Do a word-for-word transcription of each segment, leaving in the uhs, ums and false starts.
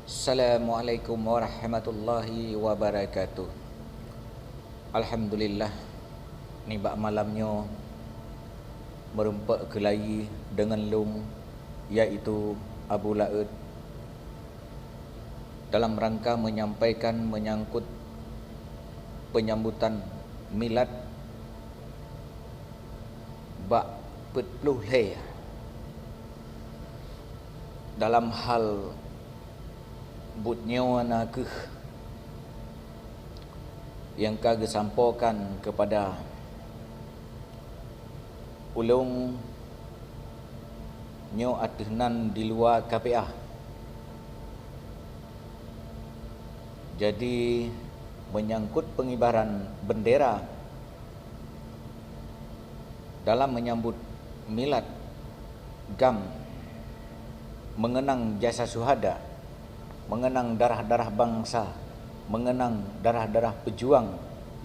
Assalamualaikum warahmatullahi wabarakatuh. Alhamdulillah, nibak malam nyoe meurumpok keulayi deungon lôn, yaitu Abu Laôt, dalam rangka menyampaikan menyangkut penyambutan milad bak peuet ploh lhèe dalam hal buet nyoe na kheueh nyang ka geusampoekan keupada ulôn nyoe ateueh nan di luwa K P A. Jadi, menyangkut pengibaran bendera dalam menyambut milad GAM, mengenang jasa syuhada, mengenang darah-darah bangsa, mengenang darah-darah pejuang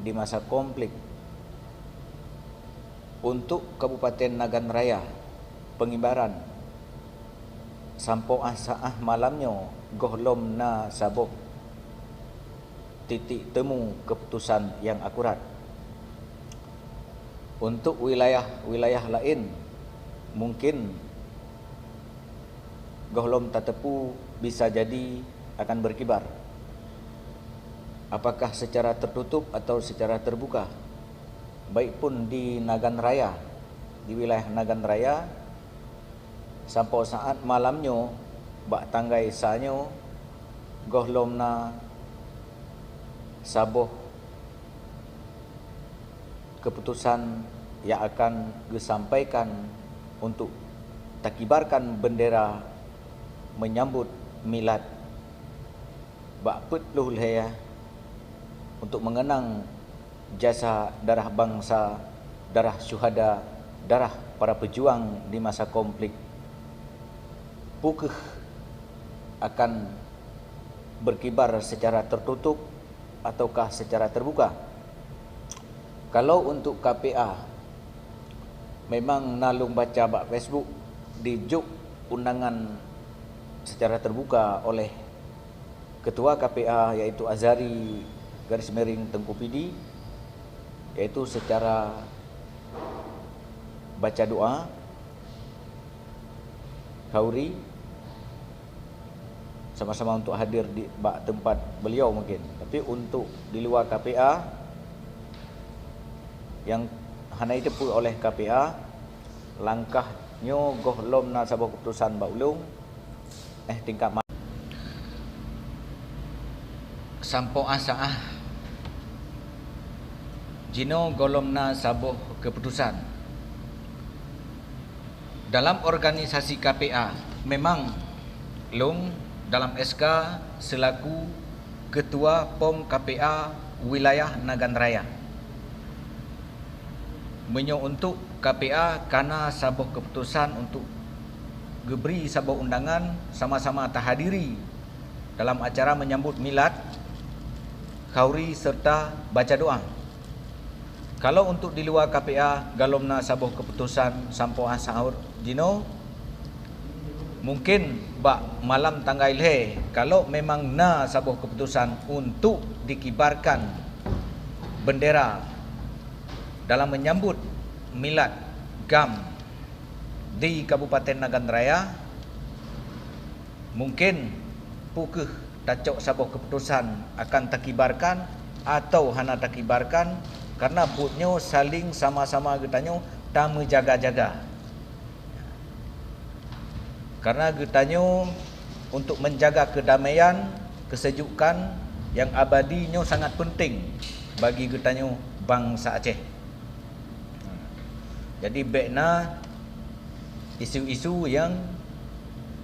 di masa konflik. Untuk Kabupaten Nagan Raya, pengibaran sampoe ah saát malam nyoe gohlom na saboh titik temu keuputusan nyang akurat. Untuk wilayah-wilayah laén, mungkin gohlom tateupeue bisa jadi akan berkibar. Apakah secara tertutup atau secara terbuka? Baik pun di Nagan Raya, di wilayah Nagan Raya, sampoe saát malam nyoe, bak tanggai sa nyoe, gohlom na saboh keuputusan nyang akan geusampaikan untuk takibarkan bendera menyambut milad bak peuet ploh lhèe untuk mengenang jasa darah bangsa, darah syuhada, darah para pejuang di masa konflik. Peu kheueh akan berkibar secara tertutup ataukah secara terbuka? Kalau untuk K P A, memang na lôn baca bak Facebook dijok undangan secara terbuka oleh Ketua K P A, yaitu Azhari garis miring Teungku Pidi, yaitu secara baca doa, khauri, sama-sama untuk hadir di bak tempat beliau mungkin. Tapi untuk di luwa K P A nyang hana jiteupeue oleh K P A, langkah nyoe gohlom na saboh keuputusan bak ulôn, eh, tingkat ma-, sampoe ah saát jinoe gohlom na saboh keuputusan. Dalam organisasi K P A, memang lôn dalam S K selaku Ketua Pom K P A Wilayah Nagan Raya. Meunyoe untuk K P A ka na saboh keuputusan untuk geubri saboh undangan sama-sama tahadiri dalam acara menyambut milad, khauri serta baca doa. Kalau untuk di luwa K P A, gohlom na saboh keuputusan sampoe ah saát jinoe, mungkin bak malam tanggai lhèe, kalau memang na saboh keuputusan untuk dikibarkan bendera dalam menyambut milad GAM di Kabupaten Nagan Raya, mungkin peu kheueh tacok saboh keuputusan akan takibarkan atau hana takibarkan, karena buet nyoe saléng sama-sama geutanyoe tameujaga-jaga. Karena geutanyoe untuk menjaga kedamaian, kesejukan nyang abadi nyoe sangat penting bagi geutanyoe bansa Aceh. Jadi, bèk na isu-isu nyang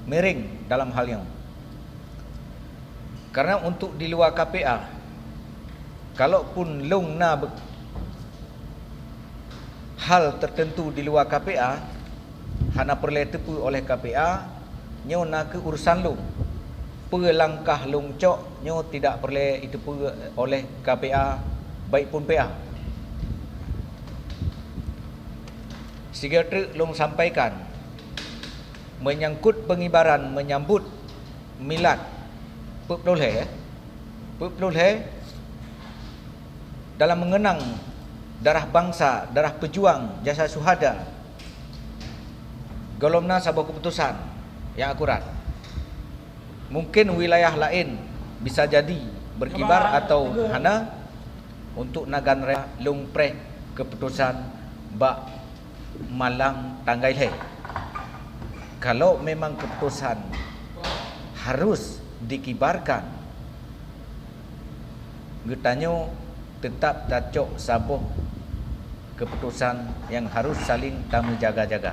miréng dalam hal nyoe. Karena untuk di luwa K P A, kalaupun lôn na be-, hal tertentu di luwa K P A, hana peureulèe teupeue oleh K P A, nyoe na kheueh urusan lôn. Peue langkah lôn cok, nyoe tidak peureulèe jiteupeue oleh K P A, baik pun P A. Sigoe treuk lôn sampaikan, menyangkut pengibaran menyambut milad Peuet ploh lhèe, eh? Peuet ploh lhèe dalam mengenang darah bangsa, darah pejuang, jasa syuhada. Gohlom na saboh keputusan nyang akurat. Mungkin wilayah laén bisa jadi berkibar atau hana, untuk Nagan Raya lôn preh keputusan bak malam tanggai lhèe. Kalau memang keputusan harus dikibarkan, geutanyoe teutap tacok saboh keputusan nyang harus saling tameujaga-jaga.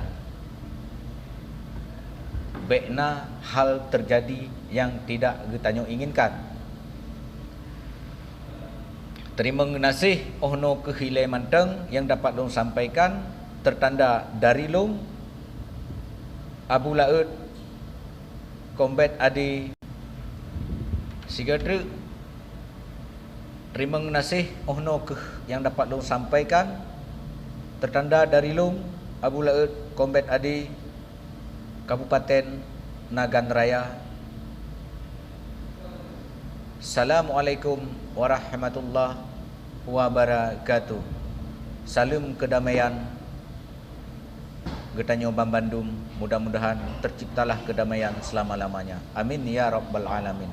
Bèk na hal teujadi nyang tidak geutanyoe inginkan. Teurimong geunaséh oh noe keuh ilèe mantong nyang dapat lôn sampaikan, teutanda dari lôn, Abu Laôt Kombet Ade sigoe treuk. Teurimong geunaséh oh noe keuh nyang dapat lôn sampaikan, teutanda dari lôn, Abu Laôt Kombet Ade, Kabupaten Nagan Raya. Assalamualaikum warahmatullahi wabarakatuh. Saleuem keudamaian geutanyoe banbandum, mudah-mudahan terciptalah kedamaian selama-lamanya. Amin ya rabbal alamin.